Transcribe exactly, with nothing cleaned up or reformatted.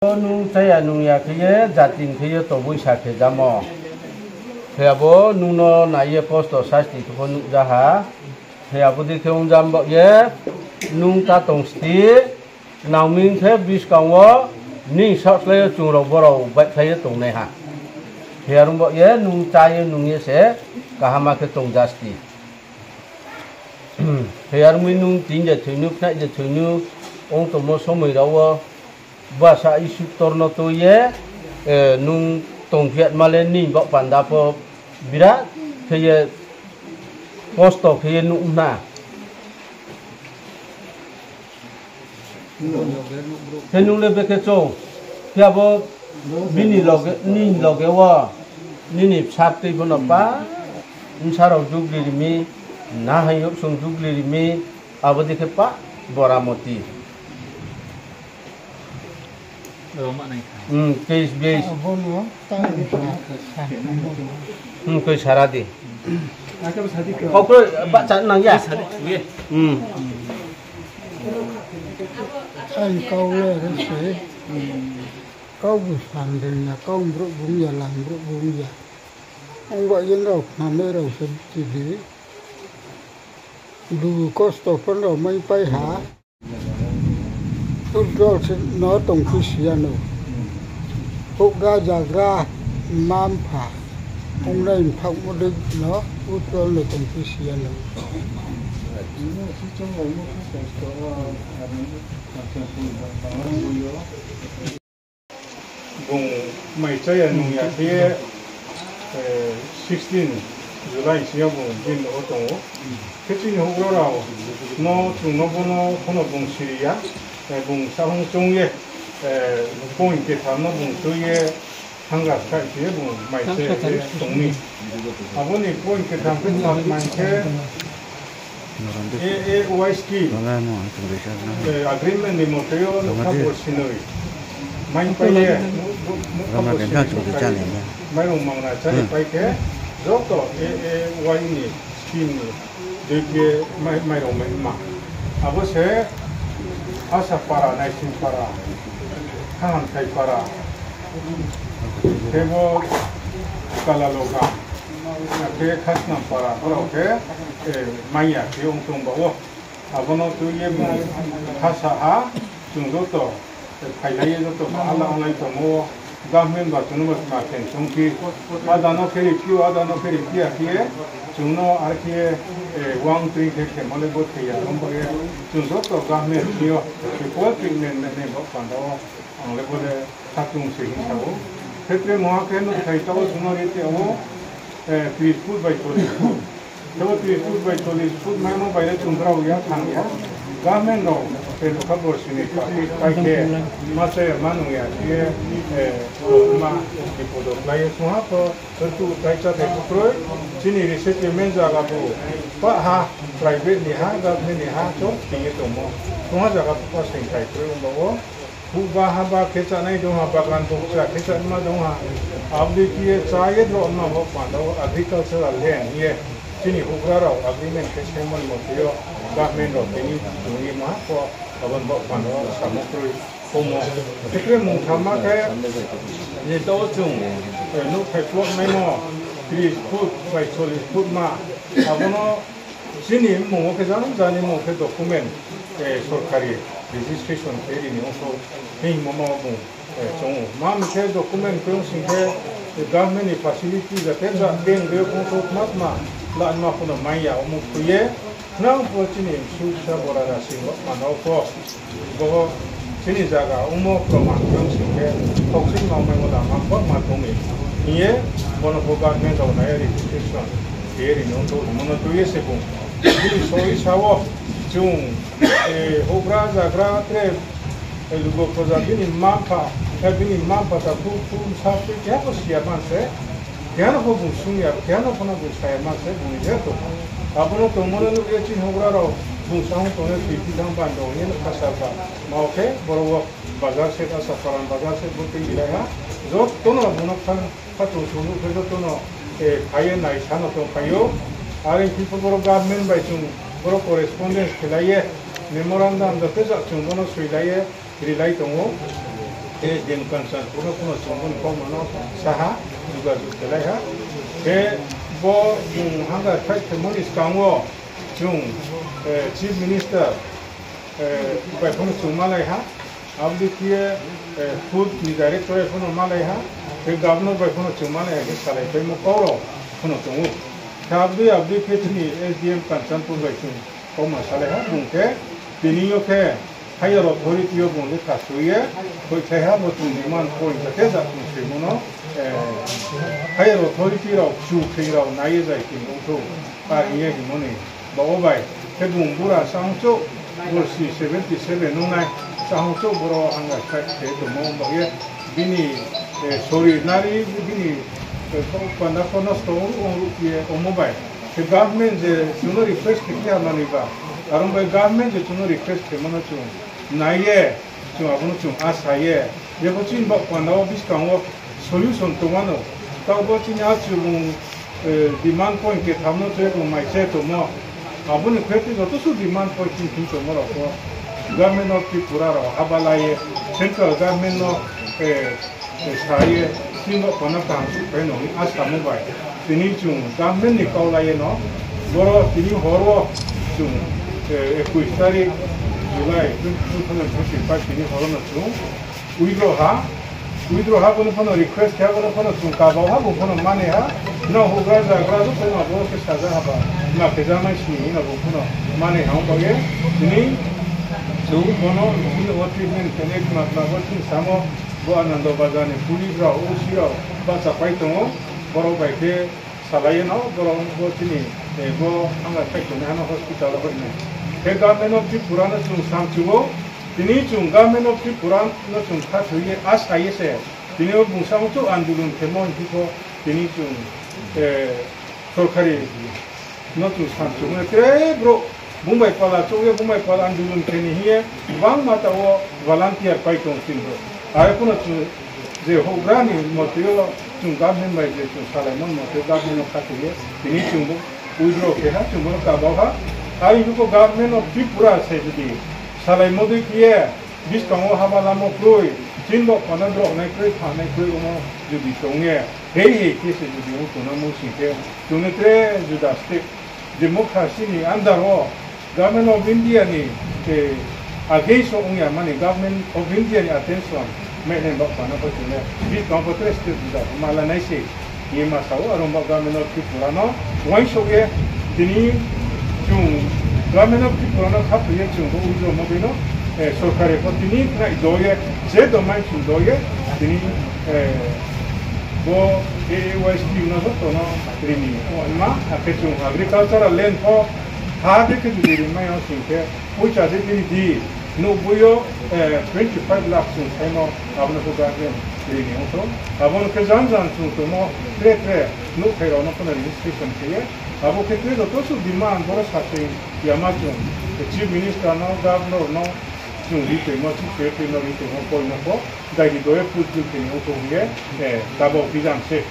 Nung cháya nung ya khe ye, jati ni khe ye toboi sa khe jamo. Khe abo nung no nai ye kosto sasti khe pho nuhja ha. Khe abo dei khe ongjam baoh ye, nung ta tong sti, nang mi khe buskang wo, ning saohslái yo chung rao brao baihkhlai ye tongnai ha. Khe are ong baoh ye, nung chá ye nung ye se, kaham khe tongja sti. Khe are ong mi nung tini je thoi nu, khnaih je thoi nu, ong tongmo somoi rao wo, bsa Isu ktor no tui ye, nung tongphi yama le nini baoh panda pho birat khe ye kosto khe ye nuh na. Khe nung le bekhe chou, khe abo bini loge, nini loge wo, nini bsa tui pho no pa, bsa rao jugli ri mi, nahai youhsong jugli ri mi, abo dei khe pa, bora moti. Abo no ta ni sa. Koi sara di. Kau kroi bahcha nang ya. Ang kau le re se. Kau bu san ri na, kau brouh bung ya, lang brouh bung ya. Ang ba yen rao khnanai rao se ti di. Dugu kosto pho rao maipai ha. Football se no tongphi si ya no. Houhgra jagra mma mpha ongnai mphaohmo dei no football no tongphi si ya no. Bung mai chá ya nung ya khe ye, sixteen July sing yo bung din wo tong ou. Khe chini houhgra rao no chung no bo no pho no bung siri ya, bung sahung choung ye, point ketham no bung tui ye, hanga skai khe ye bung mai chá ye tong mi. Abo ni point ketham khe tma tma hing khe, A A Y scheme, agreement ni mote yo nougkha borsi noi maipai ye, nougkha borsi noi mairung mangna chári pai khe, joto A A Y ni scheme ni dei khe mairung mai ma. Abo se Asa para, Naising para, Khahamthai para, khe bo Kalaloga, akhe Khasnam para, brao khe mai ya khe ong tong ba wo. Abo no tui ye bung khasa ha, chung joto phailai ye joto ala onglai tongmo wo, government ba chung no ma khe choungphi, ada no khe riphi ou, ada no khe riphi ya khe ye, chung no are khe ye, uang tui khe khemo le bo thoi ya, ong ba ye, chung joto government thing yo, equal treatment mene bo panda wo, ang le bo le khatung se hing sa ou. Khe tre mungha khe nouhthai taoh wo chung no ri te ou, tris foot bai chollish foot. Khe bo tris foot bai chollish foot maimo bai le chung brao ya thang ya. Government rao, nougkha borsi ni kati pai khe, ma chá ya ma nung ya khe ye, ma, bipod wo klái ye sungha pho, tu kláicha de kroi, chini resettlement zaga bu, pah ha, private ni ha, government ni ha, chong thing ye tongmo. Sungha zaga pho pa sing thai kroi ong ba wo. Huhba haba khe chánai dong ha, bagan bokcha khe chánaima dong ha. Abo dei khe ye chá ye drao ma bo panda wo agricultural land hing ye chini houhgra rao agreement khe saimo ni mote yo government rao tini chung ye ma pho abo ni bo panda wo samo kroi. Komo khe tre mungthama khe, je taoh chung nouhthai plot maimo tris foot bai chollish foot ma, abo no chini mmung wo khe jang jani mmung khe document, sorkari registration khe ri ni ongthou, hingmo ma bung chung ou. Ma mi khe document khe ong sing khe government ni facility jate ja bank dei ongthou tma tma, la nma pho no mai ya, omo khui ye, nang pho chini msu bsa bora ra sing bo panda wo pho, bo chini zaga ongmo proman khe ong sing khe, toxic ma ongmaimo lama bo ma tong mi hing ye, bo no pho government rao nai ye registration khe ri ni ongthou, hingmo no tui ye se bung. Bini soi sa wo, chung, houhgra zagra tre, lugo proja bini mma mpha, bini mma mpha takhu khu bsa tui keha pho si ya man se, keha no pho bung sung ya, keha no pho no bung sa ya man se, bung ni je tong. Abo no tongmo no nuh ye chini houhgra rao, bung sahung tong ye tui phi thanng ban rao hing ye no khasa ba. Ma wo khe boro wo bazar se, Asa para bazar se, bo tui rilai ha. Joto no bung no kha, khatung sung nuh khe joto no, phai ye naisa no tongphai ou. Are phi pho boro government bai chung boro correspondence khelai ye, memorandum joto ja chung bo no soilai ye rilai tong ou. Khe J M Kanchanpur no pho no chung boni kauma no sa ha, jogajog khelai ha. Khe bo chung hunger strike khemo ni skang wo chung, eh, Chief Minister, eh, bai pho no chung malai ha. Abo dei khe, eh, food ni director bai pho no malai ha. Khe governor bai pho no chung malai ha, khe salaipaimo kau rao pho no tong ou. Khe abo dei, abo dei khe chini S D M Kanchanpur bai chung kauma salai ha, bung khe tini yo khe higher authority yo bung lekha soi ye, hoihthai ha bo chung demand point ja khe ja chung soimo no, eh, higher authority rao, kchu khe rao nai ye zai khe ongthou, ar hing ye hingmo ni baoh wo bai. Khe bung bura sahung chouh, borsi seventy seven ong nai, sahung chouh boro hunger strike khe tongmo baoh ye, bini, eh, sori nari, bini, eh, panda pho nosto ong ruh, ong ruh ye ongmo bai. Khe government je chung no request khe khe ha manoi ba, aro bai government je chung no request khemo no chung nai ye, chung abo no chung asa ye, jepho chini baoh panda wo buskang wo solution tongma no, taoh bo chini achumung, eh, demand point ketham no tei bung mai se tongmo. Abo ni khe tei joto su demand point chini thing tongmo rao pho Government of Tripura rao haba la ye, central government no, eh, eh, sa ye, chini baoh panda kaham suhphai no hing ye asamo bai. Tini chung government ni kau la ye no, boro tini hor wo chung, eh, ekush tarik July two thousand twenty-five tini hor wo no chung withdraw ha, withdraw ha, bo no pho no request khe ha, bo no pho no chung kabau ha, bung pho no mani ha, nrao houhgra zagra joto no abo khe saja ha ba, ma khe ja mai sini hing no bung pho no mani ha, ong baoh ye, tini chung bo no, chini wo treatment khe nai khna khna bo chini samo, bo Anando Bazar ni police rao, O C rao, bahchapai tong ou, borao bai khe salai ye no, borao bo chini, eh, bo hunger strike tongnai ha no hospital wo hoih nai. Khe Government of Tripura no chung samchu ou, tini chung Government of Tripura no chung khathoi ye, asa ye se, tini yo bung samo chouh andolon khemo hing phi pho, tini chung, eh, sorkari no chung samchu ou, tre brouh, bung bai pala chouh ye, bung bai pala andolon khe ni hing ye, gbangma taoh wo volunteer pai tong sing brouh. Are pho no chung je houhgra ni mote yo chung government bai je chung salaimo mote government no khathoi ye, tini chung bo withdraw khe ha, chung bo no kabau ha. Are pho Government of Tripura se jodi salaimo dei khe ye, buskang wo haba lamo kroi, chini baoh panda drop nai kroi, thanng nai kroi, ongmo jodi tong ye, hei hei khe se jodi ong tongnang mo sing khe, chung no tre juda state democracy ni under wo Government of India ni, eh, against wo ong ya mani Government of India ni attention mahnai baoh panda pho chung le buskang pho tre state juda pho ma la nai se. Hing ye ma sa ou, aro bo Government of Tripura no uaingsouh ye, tini chung Government of Tripura no khathoi ye chung bo withdraw mo dei no, eh, sorkari pho tini khnai do ye, je domai chung do ye, tini, eh, bo A A Y C no joto no ri ni ongma, akhe chung agricultural land pho ha dei khe jodi rimai ya sing khe, poicha je bini di, nouhboi yo, eh, twenty five lakh chung saimo, abo no pho government ri ni ongthou. Abo no khe jan jan chung tongmo, tre tre nouhthai rao no pho no registration khe ye, abo khe tre joto suh demand boro sasing yama chung, Chief Minister no, Governor no, chung ri toimo, Chief Secretary no ri toimo, koi no pho, dairi do ye fulfill khe ni ongthou hing ye, eh, tabao phi jang se.